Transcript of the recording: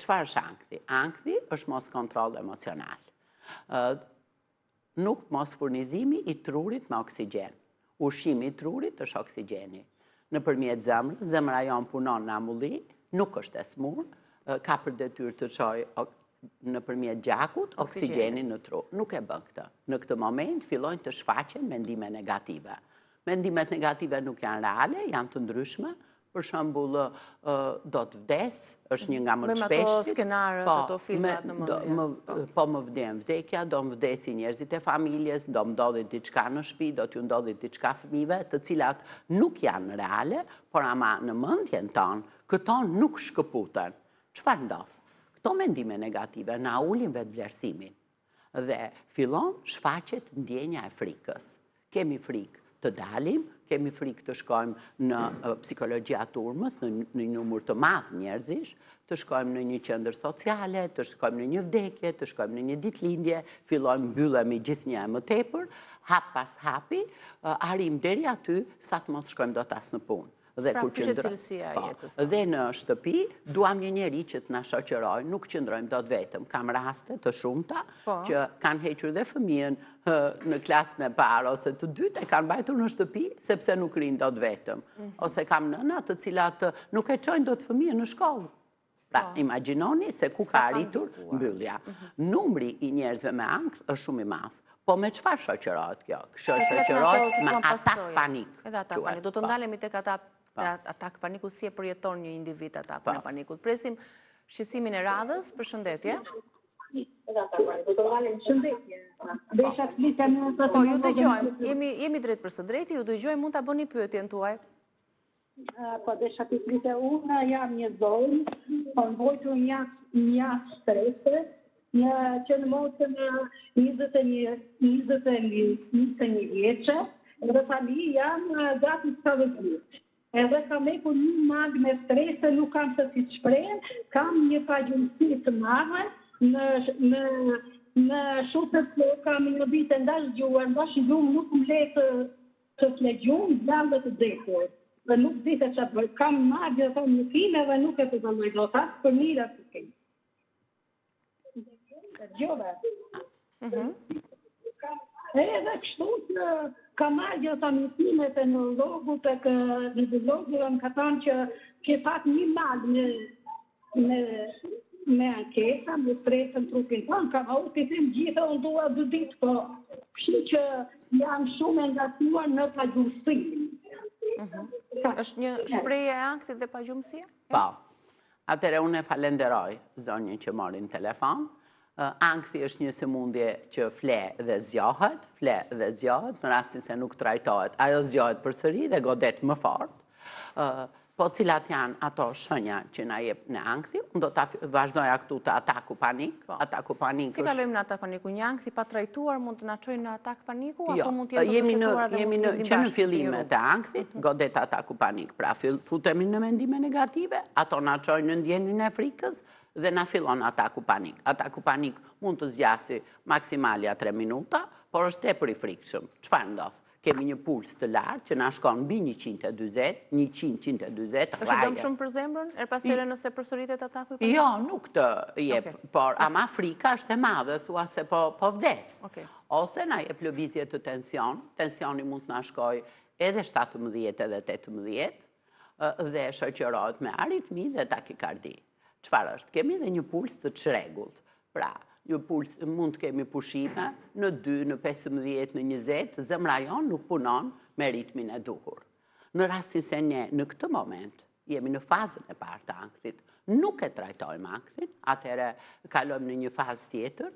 Çfarë është ankthi? Ankthi është mos kontroll emocional. Nuk mos furnizimi i trurit me oksigjen. Ushqimi i trurit është oksigjeni. Nëpërmjet zemrës, zemra jonë punon në amulli, nuk është e smur, ka për detyrë të çojë nëpërmjet gjakut oksigjenin në tru. Nuk e bën këtë. Në këtë moment fillojnë të shfaqen mendime negative. Mendimet negative nuk janë reale, janë të ndryshme, Për shembull, do të vdes, është një nga më të shpeshtit. Me ato skenarët, po, ato filmat në mendje. Po. Po më vjen vdekja, do më vdesin njerëzit e familjes, do më ndodhi diçka në shtëpi, do t'ju ndodhi diçka fëmijëve, të cilat nuk janë reale, por ama në mendjen tonë, këto nuk shkëputen. Çfarë ndodh? Këto mendime negative na ulin vetëvlerësimin. Dhe fillon shfaqet ndjenja e frikës. Kemi frikë të dalim, kemi frikë të shkojmë në psikologjia e turmës, në një numër të madh njerëzish, të shkojmë në një qendër sociale, të shkojmë në një vdekje, të shkojmë në një ditëlindje, fillojmë mbyllemi gjithnjë e më tepër, hap pas hapi, arrijmë deri aty sa të mos shkojmë dot as në punë. Dhe pra, kur qëndrojmë po, dhe në shtëpi duam një njeri që të na shoqërojë, nuk qëndrojmë dot vetëm. Kam raste të shumta po. që kanë hequr dhe fëmijën në klasën e parë ose të dytë e kanë mbajtur në shtëpi sepse nuk rrinë dot vetëm. Mhm. Ose kam nëna të cilat nuk e çojnë dot fëmijën në shkollë. Pra, po. imagjinoni se ku ka arritur mbyllja. Mhm. Numri i njerëzve me ankth është shumë i madh. Po me çfarë shoqërohet kjo? Shoqërohet me atak panik. Edhe atak panik. Do të po. ndalemi tek ata po. atak paniku si e përjeton një individ atakun e panikut. Presim shqetësimin e radhës, përshëndetje. Edhe atak paniku. Do të ndalemi shëndetje. Desha të flisja me Po, ju dëgjojmë. Jemi jemi drejt për së drejti, ju dëgjojmë, mund ta bëni pyetjen tuaj. Po desha të flisja unë jam një zonjë, kam vuajtur mjaft mjaft strese, një që në moshën 21 21 21 vjeçe, edhe tani jam gati 70 vjeç. Edhe kam ekur një mal me strese, nuk kam se si të shprehem, kam një pagjumësi të madhe në në në shutet kam një vite nga zgjuar, nga gjumë nuk më le të Të fle gjumë, gjallë dhe të vdekur. Dhe nuk di se ça të bëj. Kam marrë gjithë mjekime dhe nuk e përballoj dot as për mirë as për keq. Dëgjove. Mhm. Edhe kështu që kam marrë gjithë mjekime te neurologu, tek neurologu dhe më ka thënë që ke pak një mal me me me ankesa, me stres në trupin tënd, kam au t'i them gjitha, unë dua dy ditë, po kështu që jam shumë e ngarkuar në pagjumësi. Mhm. Është një shprehje e ankthit dhe pagjumësia? Po. Atëherë unë e falenderoj zonjën që mori në telefon. Ankthi është një sëmundje që fle dhe zgjohet, fle dhe zgjohet, në rastin se nuk trajtohet, ajo zgjohet përsëri dhe godet më fort. Po cilat janë ato shenja që na jep në ankthi? Unë do ta vazhdoja këtu te ataku panik. Po. Ataku panik Si kalojmë në atak paniku? Një ankth i patrajtuar mund të na çojë në atak paniku jo, apo mund të jetë të përshëtuar dhe mund të jenë që në fillimet e ankthit mhm. godet ataku panik. Pra futemi në mendime negative, ato na çojnë në ndjenjën e frikës dhe na fillon ataku panik. Ataku panik mund të zgjasi maksimalja 3 minuta, por është tepër i frikshëm. Çfarë ndodh? Kemi një puls të lartë që na shkon mbi 140, 100, 140, Është i dëmshëm për zemrën, herë pas here nëse përsëritet ataku i panikut? Jo, nuk të jep, por ama frika është e madhe, thua se po, po vdes. Ose na jep lëvizje të tension, tensioni mund të na shkojë edhe 17 edhe 18, dhe shoqërohet me aritmi dhe takikardi. Çfarë është? Kemi dhe një puls të çrregullt. Pra, një puls mund të kemi pushime në 2, në 15, në 20, zemra jonë nuk punon me ritmin e duhur. Në rastin se ne në këtë moment jemi në fazën e parë të ankthit, nuk e trajtojmë ankthin, atëherë kalojmë në një fazë tjetër.